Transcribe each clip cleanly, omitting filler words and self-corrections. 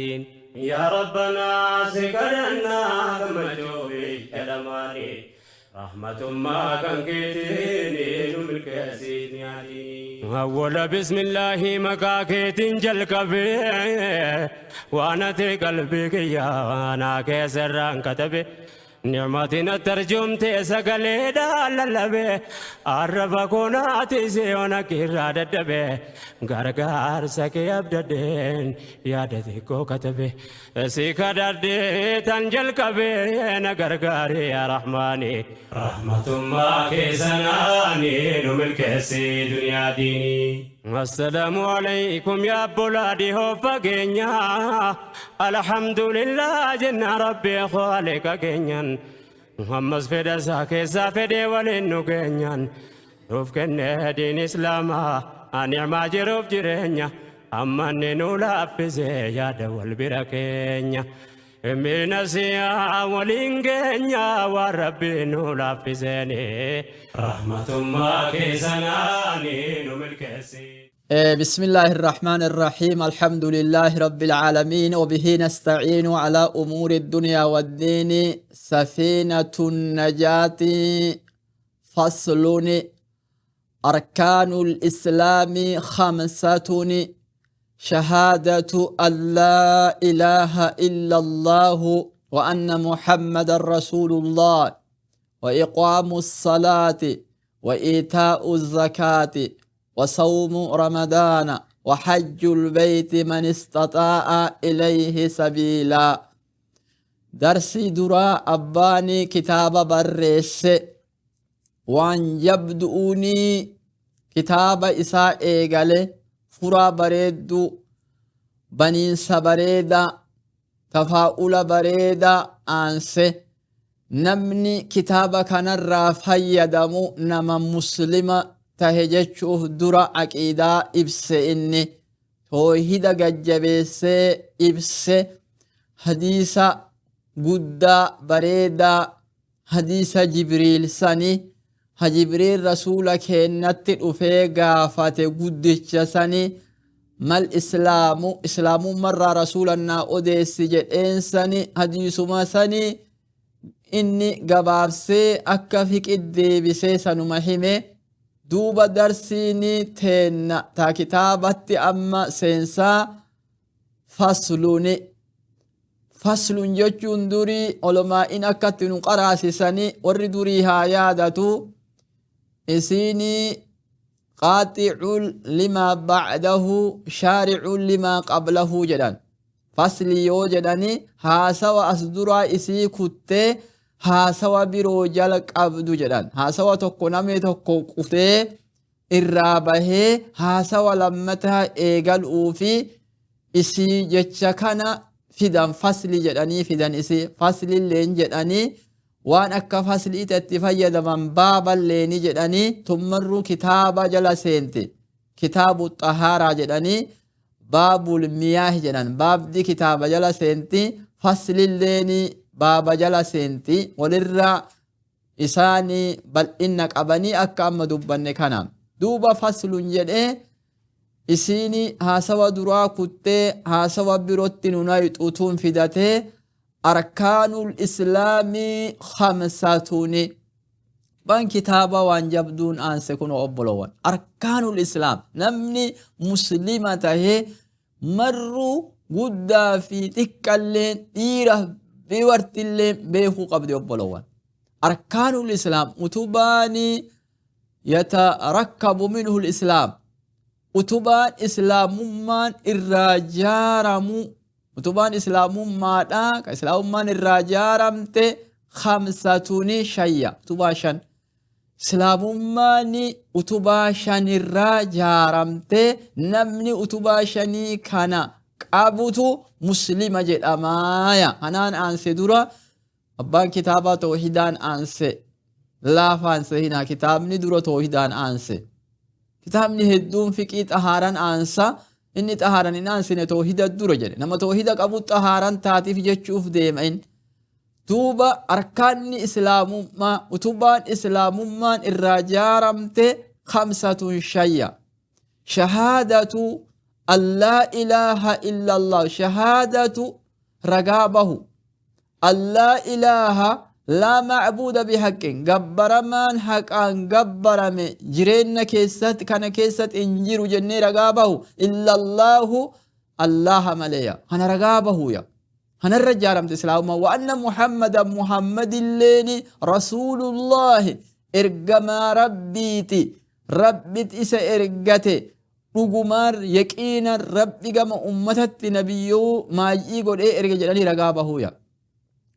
Yaa Rabbanaa si kadhannaa gammachuu fi jedhamaani rahmatummaa kan keetiin nu milkeessi yaadii. Awwala bismillaahi maqaa keetiin jalqabee waan ati qalbii kiyyaa naa keessa irraan katabe. Ni'matiin ati arjoomte sagaleedhaan lallabe arraba koo naatise ona irraa dadhabe gargaarsa kee abdadheen yaada xiqqoo katabe si kadhadhee tan jalqabe na gargaari yaa rahmaani rahmatummaa kee sanaani nu milkeessi duniyaa diinii. Assalaamu alaykum yaa obbolaa dhihoo fageenya alhamdulillah jenna rabbi khaaliqa keenyan ammas fedha isaa keessaa fedhee waliin nu geenyan nuuf kenne diin islaamaa ni'maa jiruuf jireenya amma inni nu laaffise yaada wal bira keenya. Mina siyaa waliin geenya waan rabbi nu laaffiseeni rahmatummaa keessanaani nu milkeessi. بسم الله الرحمن الرحيم. الحمد لله رب العالمين، وبه نستعين على أمور الدنيا والدين. سفينة النجاة. فصل: أركان الإسلام خمسة: شهادة أن لا إله إلا الله وأن محمد رسول الله، وإقام الصلاة، وإيتاء الزكاة، وصوم رمضان، وحج البيت من استطاع إليه سبيلا. درسي درا أباني كتاب بريس waan jabdu'uunii kitaaba isaa eegale. Furaa bareedduu, baniinsa bareedaa, tafaa'ula bareedaa aanse. Namni kitaaba kanarraa fayyadamu nama muslima tahe jechuuf dura aqiidaa ibse. Inni toohida gajjabeessee ibse. Hadiisa guddaa bareedaa, hadiisa Jibriil sani, ha Jibriil rasuula keennatti dhufee gaafate guddicha sani, mal islaamu, islaamummarraa rasuula naa odeessi jedheen sani. Hadiisuma sani inni gabaabsee akka fiqi deebisee sanuma hime. Duuba darsiini teenna ta kitaabatti amma seensaa fasluni. Faslun jechuun durii olomaa'in akkatti nu qaraasisanii warri durii haa yaadatu. Isiinii qaaxicun limaa ba'dahu, shaari'un limaa qablahu jedhan. Fasli yoo jedhani haasawa as duraa isii kuttee haasawa biroo jalqabdu jedhan. Haasawa tokko namni tokko qutee irraa bahee haasawa lammataa eegaluu fi isii jecha kana fidan, fasli jedhanii fidan. Isii faslilleen jedhanii waan akka fasliitti itti fayyadaman, baaballeeni jedhanii. Tummarruu kitaaba jala seenti. Kitaabu xahaaraa jedhanii, baabul miyaah jedhan. Baabdi kitaaba jala seenti, faslilleeni baaba jala seenti. Walirraa isaanii bal'inna qabanii akka amma dubbanne kana. Duuba faslun jedhee isiini haasawa duraa kuttee haasawa birootti nu nayxutuun fidatee. Arkaanul islaamii khamsatuni ban kitaaba waan jabduun aanse kun obbolowan. Arkaanul islaam, namni muslima tahee marruu, guddaa fi xiqqalleen, dhiira dubartilleen beekuu qabdi obbolowan. Arkaanul islaam, utubaanii yatarakkabu minhu islaam, utubaan islaamummaan irraa jaaramu, utubaan islaamummaadha ka islaamummaan irraa jaaramte, khamsatuni, shayya, utubaa shan. Islaamummaan utubaa shanirraa jaaramte. Namni utubaa shanii kana qabutu muslima jedhamaaya. Kanaan aanse dura abbaan kitaabaa toohidaan aanse. Laafaan sehinaa kitaabni dura toohidaan aanse. Kitaabni hedduun fiqii xahaaran aansa. Inni xahaaran hin aansine, toohida dura jedhe. Nama toohida qabu xahaaran taatiif jechuuf deema inni. Duuba arkaanni islaamummaa, utubaan islaamummaan irraa jaaramte, khamsatun, shayya. Shahaadatu An laa ilaaha illallah, shahaadatu ragaa bahu, an laa ilaaha, laa macbuuda bihaqqin, gabbaramaan haqaan gabbarame jireenya keessatti kana keessatti hin jiru jennee ragaa bahu, illallaahu, Allaha maleeya. Kana ragaa bahuuya. Kanarra ijaaramte Islaamummaa. Wa anna Muhammadan, Muhammadilleeni, rasuulullaahi, ergamaa Rabbiiti, Rabbit isa ergate. Dhugumaan yaqiinan Rabbi gama ummatatti nabiyyoo maayyii godhee erge jedhanii ragaa bahuuya.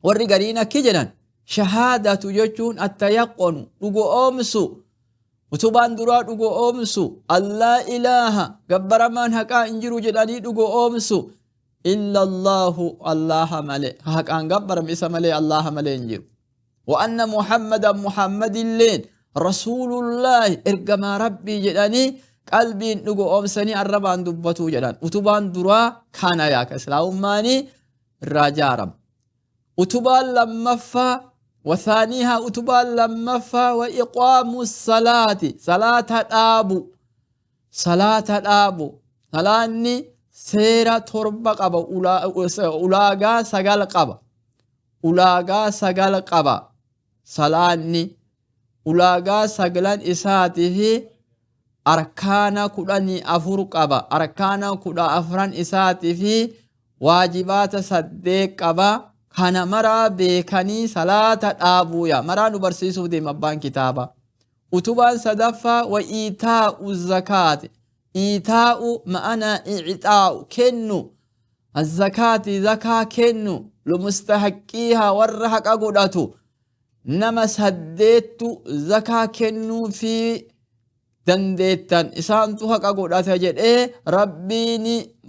Warri gariin akki jedhan, shahaadatu jechuun attayaqqonu, dhugo oomsu. Utubaan duraa dhugo oomsu, allaa ilaaha, gabbaramaan haqaa hin jiru jedhanii dhugo oomsu, illallaahu, Allaha malee haqaan gabbarame isa malee, Allaha malee hin jiru. Wa anna Muhammadan, Muhammadilleen, rasuulullaahi, ergamaa Rabbii jedhanii qalbiin dhugo oomsanii arrabaan dubbatuu jedhan. Utubaan duraa kana yaaka Islaamummaanii irraa jaarama. Utubaan lammaffaa, wasaaniihaa, utubaan lammaffaa, wa iqaamu salaati, salaata dhaabu. Salaata dhaabu. Salaanni seera 7 qaba, ulaagaa 9 qaba. Ulaagaa 9 qaba. Salaanni ulaagaa saglan isaatii fi arkaana 14 qaba. Arkaana 14 isaatii fi waajibaata 8 qaba. Kana maraa beekanii salaata dhaabuuya. Maraa nu barsiisuuf deema abbaan kitaaba. Utubaan sadaffaa, wa iitaa'u zakaati. Iitaa'u ma'anaa icxaa'u, kennu. Azakaati, zakaa kennu. Lumustahaqqiihaa, warra haqa godhatu. Nama saddeettu zakaa kennuu fi dandeettan, isaantu haqa godhata jedhee Rabbiin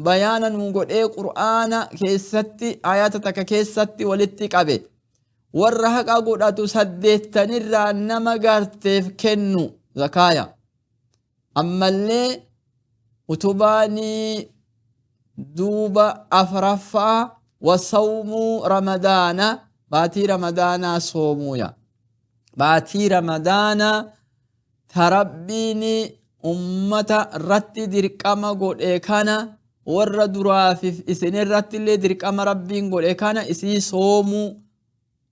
bayaana nuu godhee Qur'aana keessatti ayata takka keessatti walitti qabe. Warra haqa godhatu saddeettanirraa nama garteef kennu zakaaya. Ammallee utubaanii duuba afraffaa, wasawmuu Ramadaana, baatii Ramadaanaa soomuuya. Baatii Ramadaanaa ta Rabbiin ummata irratti dirqama godhe kana, warra duraafif isin irratti illee dirqama Rabbiin godhe kana, isii soomuu,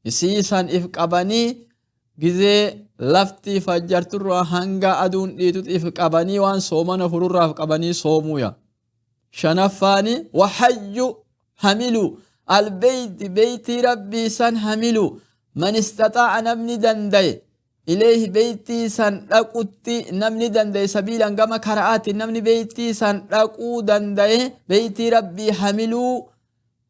isii san if qabanii gizee lafti fajjarturraa hanga aduun dhiitutti if qabanii waan soomana fururraaf qabanii soomuuya. Shanaffaani, wahajju, hamilu, albeeyti, beeytii Rabbii san hamilu, man istaxaa'a, namni dandaye, ilayhi, beeytii san dhaqutti namni dandaye, sabiilan, gama kara'aatiin namni beeytii san dhaquu dandaye beeytii Rabbii hamiluu.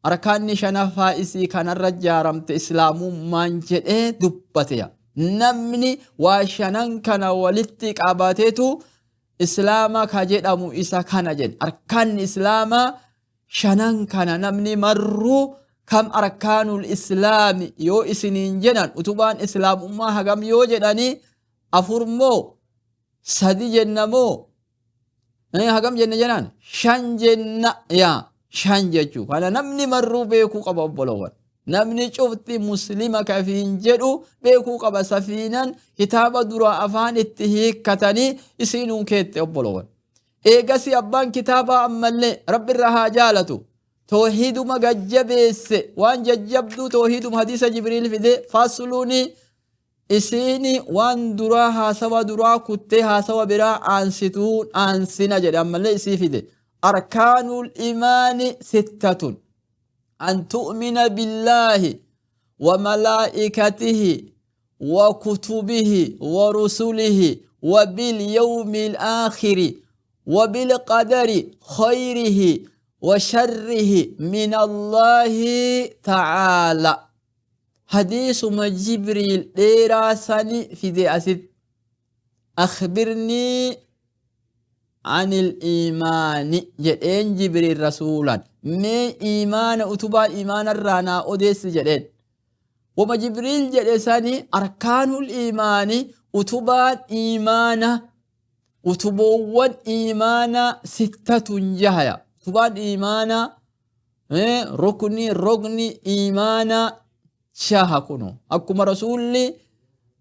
Arkaanni shanaffaa isii kanarra jaaramte Islaamummaan jedhee dubbateya. Namni waa shanan kana walitti qabatetu Islaama ka jedhamu isa kana jedhe. Arkaanni Islaamaa shanan kana namni marruu, kam arkaanul Islaami yoo isiniin jedhan, utubaan Islaamummaa hagam yoo jedhanii, afur moo sadi jenna moo hagam jenna jedhan? Shan jenna yaa, shan jechuu kana namni marruu beekuu qaba, obbolowwan. Namni cufti Muslima kafiin jedhu beekuu qaba. Safiinan kitaaba dura afaan itti hiikkatanii isiinuun keette, obbolowwan. Eegasi abbaan kitaabaa ammallee Rabbi irraa haa jaalatu toohiduma gajjabeesse, waan jajjabduu toohiduma hadiisa Jibriil fide. Fasluuni isiini waan duraa haasawa duraa kuttee haasawa biraa aansituun aansina jedhe. Ammallee isii fide. Arkaanul imaani sittatun, an tu'mina billaahi wa malaa'ikatihi wa kutubihi wa rusulihi wa bil yawmil aakhiri wa bil qadari khayrihi wa sharrihi min Allaahi ta'aala. Hadiisuma Jibriil dheeraa sani fide asitti. Akhbirnii anil iimaani jedheen Jibriil rasuulan. Mee iimaana, utubaa iimaanarraa naa odeessi jedheen. Wama Jibriil jedhe sani, arkaanul iimaani, utubaan iimaana, utuboowwan iimaanaa, sittatun, jahaya. Utubaan iimaanaa, rukni, rogni iimaanaa shaha. Kunu akkuma rasuulli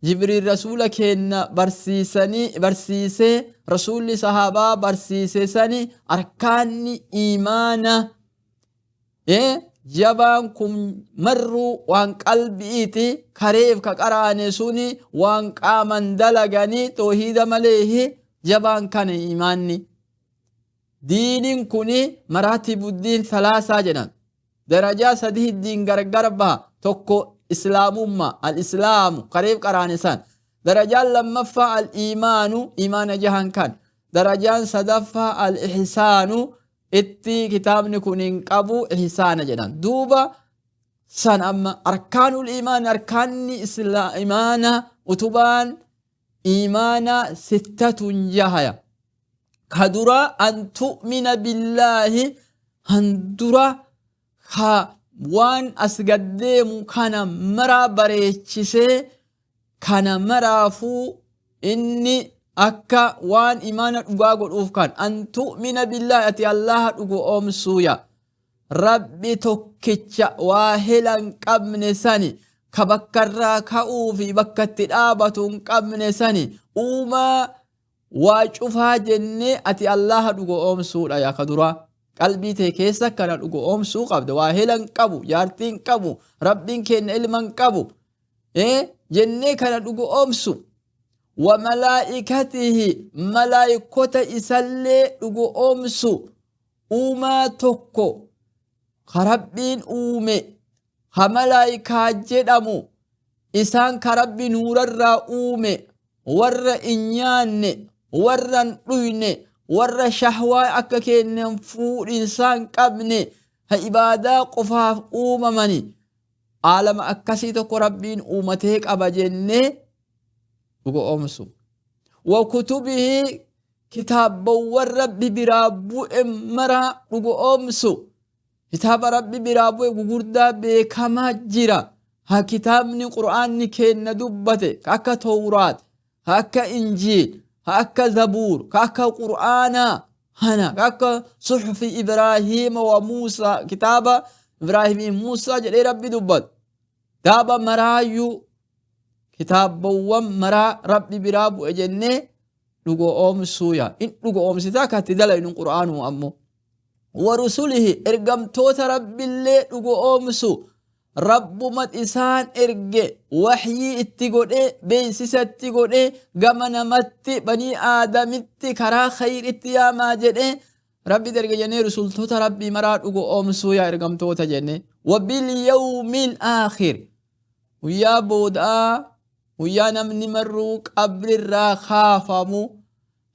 Jibriil rasuula keenna barsiisanii barsiisee rasuulli sahaabaa barsiise sani arkaanni iimaana jabaan kun marruu waan qalbi'iiti kareef ka qaraane suni waan qaaman dalaganii toohiida maleehi jabaan kana iimaanni. Diiniin kuni maraatibuddiin salaasaa jedhan. Darajaa sadii diin gargar baha. Tokko islaamummaa al-islaamu kareef qaraane san. Darajaan lammaffaa al-iimaanu iimaana jahan kan. Darajaan sadaffaa al-ihsaanu itti kitaabni kun hin qabu ihsaana jedhan. Duuba san amma arkaanul iimaan arkaanni imaana utubaan iimaana sittatun jahaya. Ka dura an tu'mina billaahi handura ka waan as gaddeemu kana maraa bareechisee kana maraafuu inni akka waan imaana dhugaa godhuuf kan an tu'mina billaahi ati Allaha dhugo oomsuuya. Rabbi tokkicha waa hela hin qabne sani ka bakkarraa ka'uu fi bakka itti dhaabatu hin qabne sani uumaa waa cufaa jennee ati Allaha dhugo oomsuudha yaa ka duraa. Qalbii tee keessa kana dhugo oomsuu qabda. Waa hela hin qabu, jaartii hin qabu, Rabbiin keenya ilma hin qabu. Jennee kana dhugo oomsu. Wa malaa'ikatihi malaa'ikota isallee dhugo oomsu. Uumaa tokko ka Rabbiin uume ka malaa'ikaa jedhamu isaan ka Rabbi nuurarraa uume warra hin nyaanne, warra hin dhuyne, warra shahwaa akka keenyan fuudhinsaa hin qabne, ha ibaadaa qofaaf uumamani. Aalama akkasii tokko Rabbiin uumatee qaba jennee dhuga oomsu. Wa kutubihi kitaabbawwan Rabbi biraa bu'e maraa dhuga oomsu. Kitaaba Rabbi biraa bu'e gugurdaa beekamaa jira. Ha kitaabni Qur'aanni keenna dubbate ka akka Towraat, ka akka Injiil, ka akka Zabuur, ka akka Qur'aanaa hana ka akka Suxufi Ibraahiima wa Muusaa kitaaba Ibraahimii Muusaa jedhee Rabbi dubbatu. Kitaaba maraayyuu kitaabbawwan maraa Rabbi biraa bu'e jennee dhugo oomsuu yaa. In dhugo oomsitaa ka itti dalaynu Qur'aanuu ammoo. Wa rusulihi ergamtoota Rabbillee dhugo oomsu Rabbumat isaan erge waxyii itti godhee beeksisa itti godhee gama namatti banii aadamitti karaa khayritti yaamaa jedhee Rabbi erge jennee rusultoota Rabbii maraa dhugo oomsuu yaa ergamtoota jenne. Wabil yawmil aakhir guyyaa boodaa guyyaa namni marruu qabrirraa kaafamu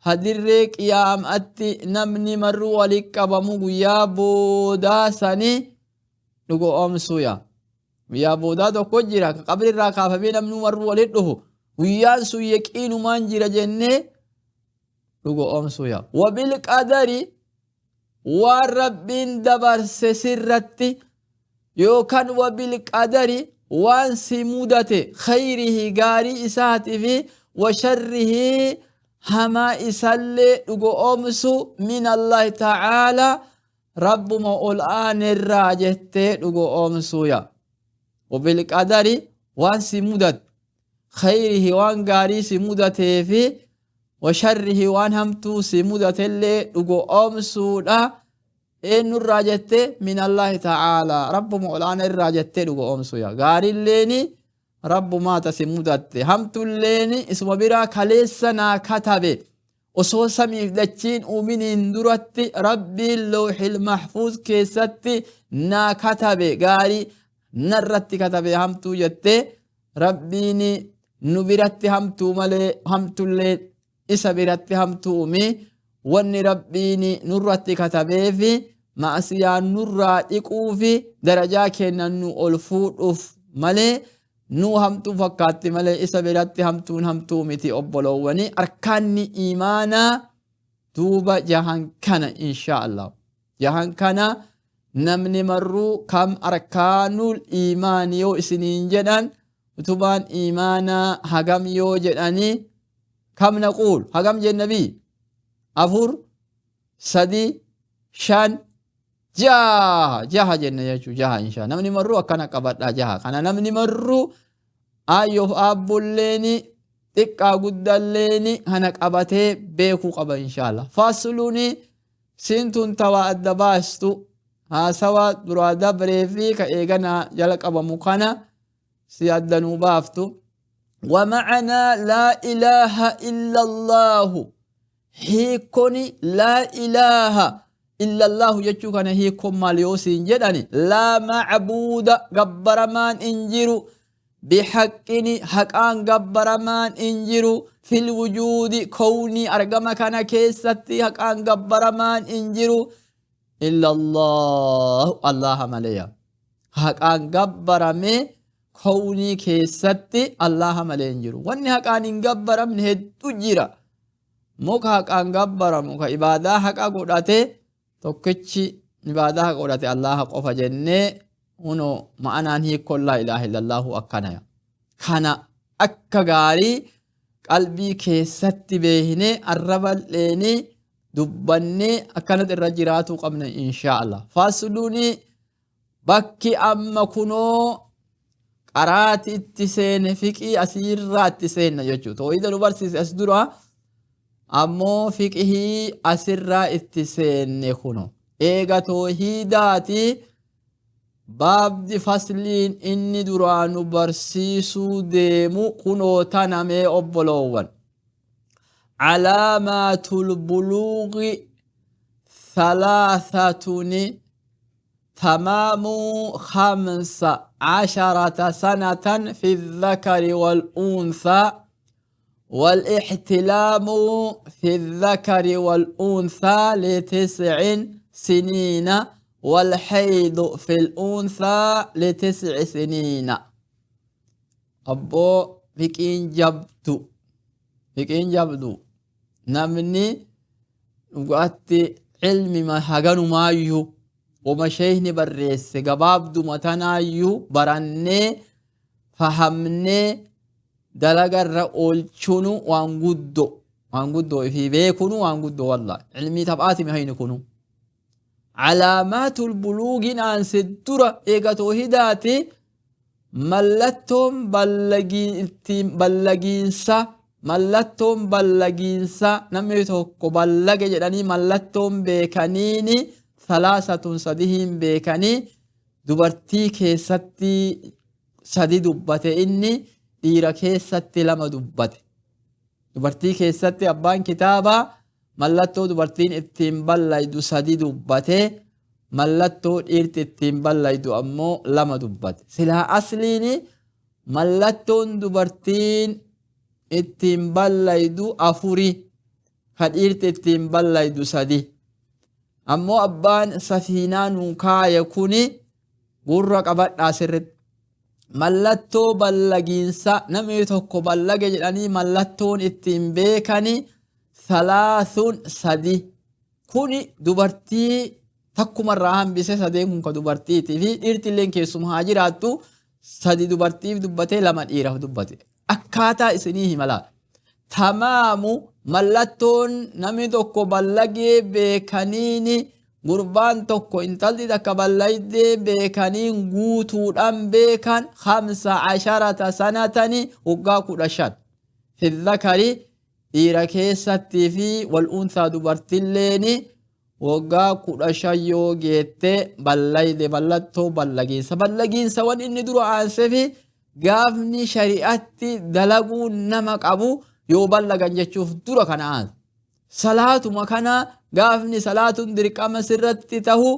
Ha dirree qiyaam'atti namni marruu wali qabamu guyyaa boodaa sani dhugo'oomsuu yaa. Guyyaa boodaa tokko jira ka qabri irraa kaafamee namni marruu wali dhufu guyyaan sun yaqiinumaan jira jennee dhugo'oomsuu yaa. Wabil qadari waan Rabbiin dabarse sirratti yookaan wabil qadari waan si mudate khayrihi gaarii isaati fi wa sharrihi hamaa isallee dhugo'oomsu min Allahi ta'aala Rabbuma ol aanerraa jettee dhugo'oomsuu yaa. Wabil qadari waan si mudate khayrihi waan gaarii si mudatee fi wa sharrihi waan hamtuu si mudatellee dhugo'oomsuudha. Eenyurraa jettee min Allaahi ta'aalaa Rabbuma ol'aana irraa jettee dhugo'oomsuu yaa. Gaariilleeni Rabbumaa ta si mudatte hamtulleeni isuma biraa kaleessa naa katabe osoo samiif dachiin uuminiin duratti Rabbiin looxil mahfuuz keessatti naa katabe gaarii narratti katabe hamtuu jettee Rabbiin nu biratti hamtuu malee hamtullee isa biratti hamtuumi wanni Rabbiin nurratti katabeefi ma'asiyaan nurraa dhiquufi darajaa keenna nu ol fuudhuuf malee nuu hamtuu fakkaatti malee isa biratti hamtuun hamtuu miti obboloowwani arkaanni iimaanaa duuba jahan kana inshaa Allah jahan kana namni marruu kam arkaanul iimaani yoo isiniin jedhan utubaan iimaanaa hagam yoo jedhanii kam naquul hagam jenna bii 4 3 5 6 jaha jenna jechuu jaha inshaa namni marruu akkana qabadhaa jaha kana namni marruu Aayyoof aabbolleeni xiqqaa guddalleeni kana qabatee beekuu qaba inshaalla. Fasluni siin tun tawaa adda baastu haasawa duraa dabree fi ka eeganaa jala qabamu kana si adda nuu baaftu. ومعنى لا إله إلا الله hiikoni لا إله إلا الله jechuu kana hiikon maal yoo siin jedhani لا معبود gabbaramaan hin jiru بحق haqaan gabbaramaan hin jiru في الوجود kownii argama kana keessatti haqaan gabbaramaan hin jiru إلا الله allaha maleya. Haqaan gabbarame kownii keessatti allaha malee hin jiru. Wanni haqaan hin gabbaramne hedduu jira. Muka haqaan gabbaramu ka ibaadaa haqa godhate tokkichi ibaadaa haqa godhate allaha qofa jennee huno ma'anaan hiikkoon laa ilaaha illallahu akkanaya. Kana akka gaarii qalbii keessatti beeknee arrabal'eenii dubbannee akkanatti irra jiraatuu qabna inshaa Allah. Fasluni bakki amma kunoo qaraati itti seene fiqii asiirraa itti seenna jechuudha. Toohida nu barsiise as dura ammoo fiqihii asirraa itti seenne kuno. Eega toohidaati baabdi fasliin inni duraa nu barsiisuu deemu kunoo tanamee obboloowwan. Calaamaatul buluuqi thalaathatuuni تمام 15 سنة في الذكر والأنثى والاحتلام في الذكر والأنثى ل9 سنين والحيض في الأنثى ل9 سنين. Abboo, fiqiin jabdu, fiqiin jabdu. Namni dhugaatti cilmi haganumaayyuu wama sheeyni barreesse gabaabduma tanaayyuu barannee fahamnee dalagarra oolchunu waan guddo, waan guddoo ifii beekunu waan guddoo. Walla cilmii taphaatimi hayni kunu. Calaamaatul buluugin aanse dura eega toohidaati mallattoon ittiin ballagiinsa, mallattoon ballagiinsa namni tokko ballage jedhanii mallattoon beekaniini ثلاثة sadihin beekanii. Dubartii keessatti sadi dubbate inni, dhiira keessatti lama dubbate. Dubartii keessatti abbaan kitaabaa mallattoo dubartiin ittiin ballaydu sadi dubbate, mallattoo dhiirti ittiin ballaydu ammoo lama dubbate. Silaa asliini mallattoon dubartiin ittiin ballaydu afuri, ka dhiirti ittiin ballaydu sadi. Ammoo abbaan safiinaa nuu kaaye kuni gurra qabadhaa sirritti. Mallattoo ballagiinsa namni tokko ballage jedhanii mallattoon ittiin beekani ثلاث sadi. Kuni dubartii takkumarraa hambise. Sadeen kun ka dubartiitii fi dhiirtilleen keessuma haa jiraattu. Sadi dubartiif dubbatee, lama dhiiraaf dubbate. Akkaataa isinii himala. تمام mallattoon namni tokko ballagee beekaniini gurbaan tokko intalli takka ballaydee beekaniin guutuudhaan beekan 15 سنة waggaa 15 في الذكر dhiira keessattii fi والأنثى dubartilleeni waggaa 15 yoo geette ballayde. Mallattoo ballagiinsa, ballagiinsa wan inni dura aansefi gaafni shari'atti dalaguu nama qabu yoo ballagan jechuuf dura kana aanse. Salaatuma kana gaafni salaatuun dirqama sirratti tahu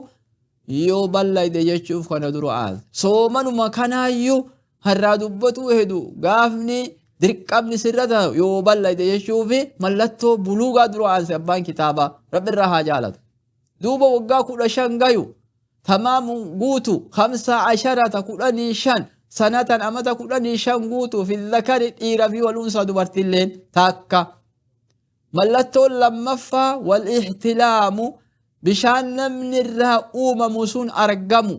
yoo ballayde jechuuf kana dura aanse. Soomanuma kanaayyuu harraa dubbatuu hedu gaafni dirqamni sirra tahu yoo ballayde jechuuf mallattoo buluugaa dura aanse abbaan kitaabaa, rabbi irraa haa jaalatu. Duuba waggaa 15 gayu تمام guutu 15 15 سنة amata 15 guutu في الذكر dhiira fi والأنثى dubartiilleen takka. Mallattoon lammaffaa والاحتلام bishaan namni irraa uumamu sun argamu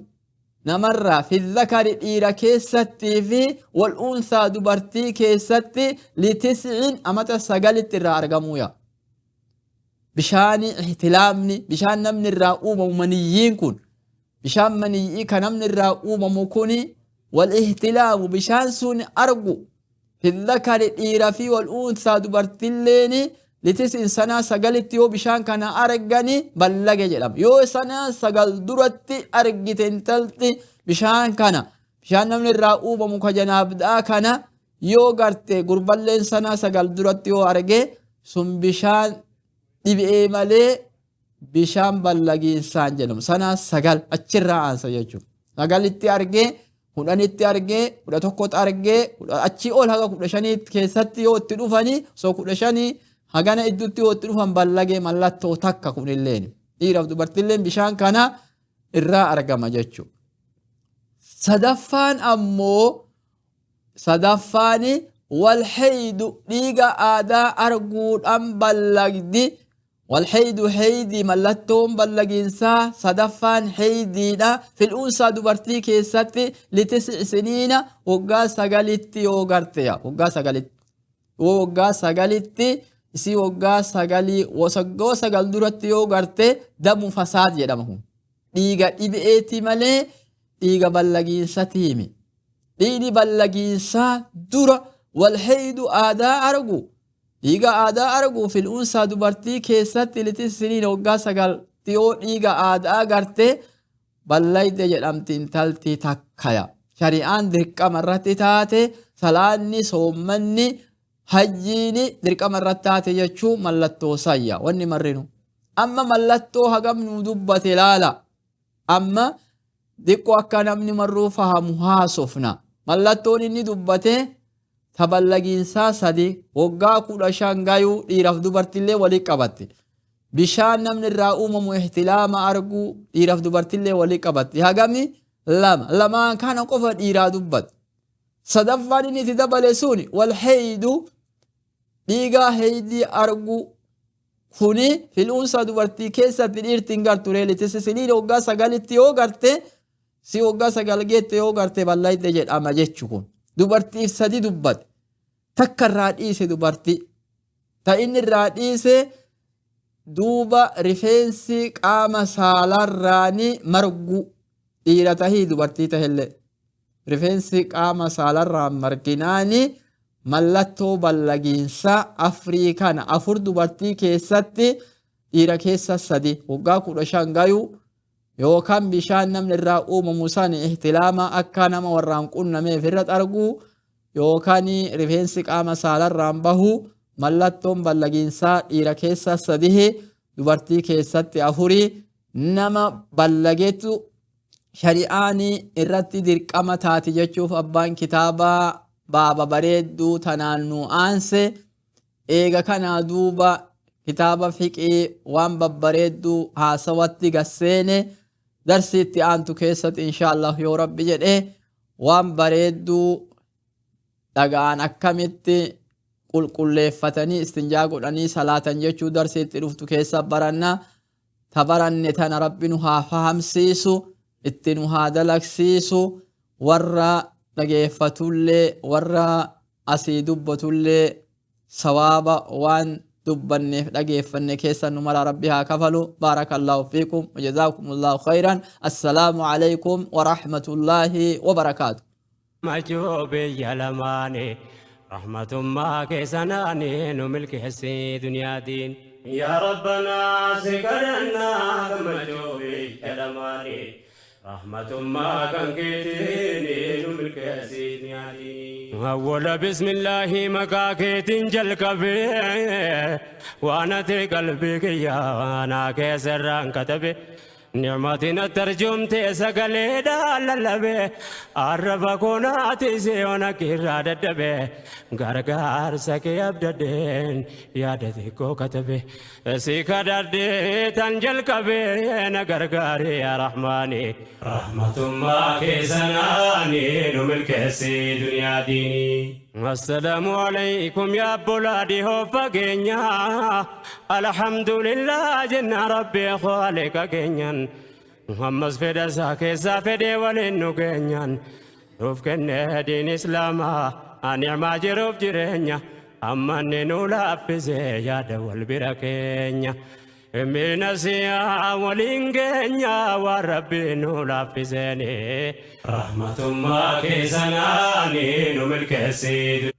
namarraa في الذكر dhiira keessattii fi والأنثى dubartii keessatti لتسع amata 9tti irraa argamuuya. Bishaani ihtilaamni bishaan namni irraa uumamu maniyyiin kun, bishaan maniyyii ka namni irraa uumamu kuni Wal-ihtilaamu bishaan sun argu fi dhakari dhiira fi wal-uunsaa dubartilleeni litis'in sanaa sagalitti yoo bishaan kana argani ballage jedhama. Yoo sanaa sagal duratti argite intalti bishaan kana, bishaan namni irraa uumamu ka janaabdaa kana yoo garte, gurballeen sanaa sagal duratti yoo arge, sun bishaan dhibi'ee malee bishaan ballagiinsaan jedhamu. Sanaa sagal achirraa aansa jechuudha. Sagalitti argee, 10tti argee, 11tti argee, achii ol haga 15 keessatti yoo itti dhufanii, osoo 15 hagana idduutti yoo itti dhufan ballagee mallattoo takka kunilleen. Dhiiraaf dubartilleen bishaan kana irraa argama jechuudha. Sadaffaan ammoo, sadaffaani walheydu dhiiga aadaa arguudhaan ballagdi. Walheydu heydii, mallattoon ballagiinsaa sadaffaan heydiidha. Fil'uunsaa dubartii keessatti litisi siniina waggaa sagalitti yoo garte, waggaa sagalitti yoo waggaa sagalitti isii waggaa sagalii waggaa sagal duratti yoo garte damu fasaad jedhama. Kun dhiiga dhibeeti malee dhiiga ballagiinsatiimi. Dhiigni ballagiinsaa dura walheydu aadaa argu, dhiiga aadaa argu fil'uunsaa dubartii keessatti litis siniin waggaa sagal yoo dhiiga aadaa garte ballayde jedhamti intalti takkaya. Shari'aan dirqama irratti taate, salaanni, soommanni, hajjiini dirqama irratti taate jechuu mallattoo sayya wanni marrinu. Amma mallattoo hagam nuu dubbate laala. Amma diqqoo akka namni marruu fahamu haasofna. Mallattoon inni dubbate taballagiinsaa sadi: waggaa 15 gayuu, dhiiraaf dubartillee walii qabatte. Bishaan namni irraa uumamu ihtilaama arguu, dhiiraaf dubartillee walii qabatte. Hagami? Lama. Lamaan kana qofa dhiiraa dubbate. Sadaffaan inni itti dabale sun walheydu dhiigaa heydii arguu. Kuni fil'uunsaa dubartii keessatti dhiirti hin gartu reelitisi siniin waggaa sagalitti yoo garte, si waggaa sagal geette yoo garte ballayde jedhama jechu. Kun dubartiif sadi dubbate. Takka irraa dhiise dubartii. Ta inni irraa dhiise duuba rifeensi qaama saalarraani margu, dhiira tahii dubartii tahillee rifeensi qaama saalarraan marginaani mallattoo ballagiinsaa afrii kana: afur dubartii keessatti, dhiira keessa sadi. Waggaa 15 gayuu yookaan bishaan namni irraa uumamu san ihtilaama akka nama warraan qunnameef irra xarguu yookaan rifeensi qaama saalarraan bahu mallattoon ballagiinsaa dhiira keessa sadihi, dubartii keessatti afurii. Nama ballageetu shari'aanii irratti dirqama taati jechuuf abbaan kitaabaa baaba bareedduu tanaan nu aanse. Eega kanaa duuba kitaaba fiqii waan babbareedduu haasawatti gasseene. Darsii itti aantu keessatti insha Allah yoo Rabbi jedhe waan bareedduu dhaga'an akkamitti qulqulleeffatanii istinjaa godhanii salaatan jechuu darsii itti dhuftu keessa baranna. Ta baranne tana Rabbi nu haa fahamsiisu, itti nu haa dalagsiisu. Warra dhageeffatullee, warra asii dubbatullee sawaaba waan dubbanneef dhageeffanne keessa nu maraa Rabbi haa kafalu. Baarakallaahu fiikum, wajazaakumullahu khayran. Assalaamu alaykum warahmatullaahi wabarakaatu. Machuu biyya lamaani rahmatummaa keessanaani nu milkeessi duniyaatiin. Yaa Rabbanaa si kadhannaa gammachuu biyya lamaani rahmatummaa kan keetiin nu milkeessi duniyaatiin. Awwala bismillaahi maqaa keetiin jalqabee waan ati qalbii kiyyaa naa keessa irraan katabe. Ni'matiin tarjumte sagaleedhaan lallabe, arraba koonaatis yoona irraa dadhabe, gargaarsa kee abdadheen yaada xiqqoo katabe, si kadhadhee tan jalqabe na gargaari yaa Rahmaani, rahmatummaa keessanaani nu milkeessi duniyaa diinii. Assalaamu alaykum yaa obbolaa dhihoo fageenya, alhamdulillah jenna Rabbi khaliqa keenyan, ammas fedha isaa keessaa fedhee waliin nu geenyan, nuuf kenne diin islaamaa ni'maa jiruuf jireenya, amma inni nu laaffise yaada wal bira keenya. Minasiyaa waliin keenya waan rabbiin nu laaffiseen. Rahmatummaa keessanaani nu milkeessi.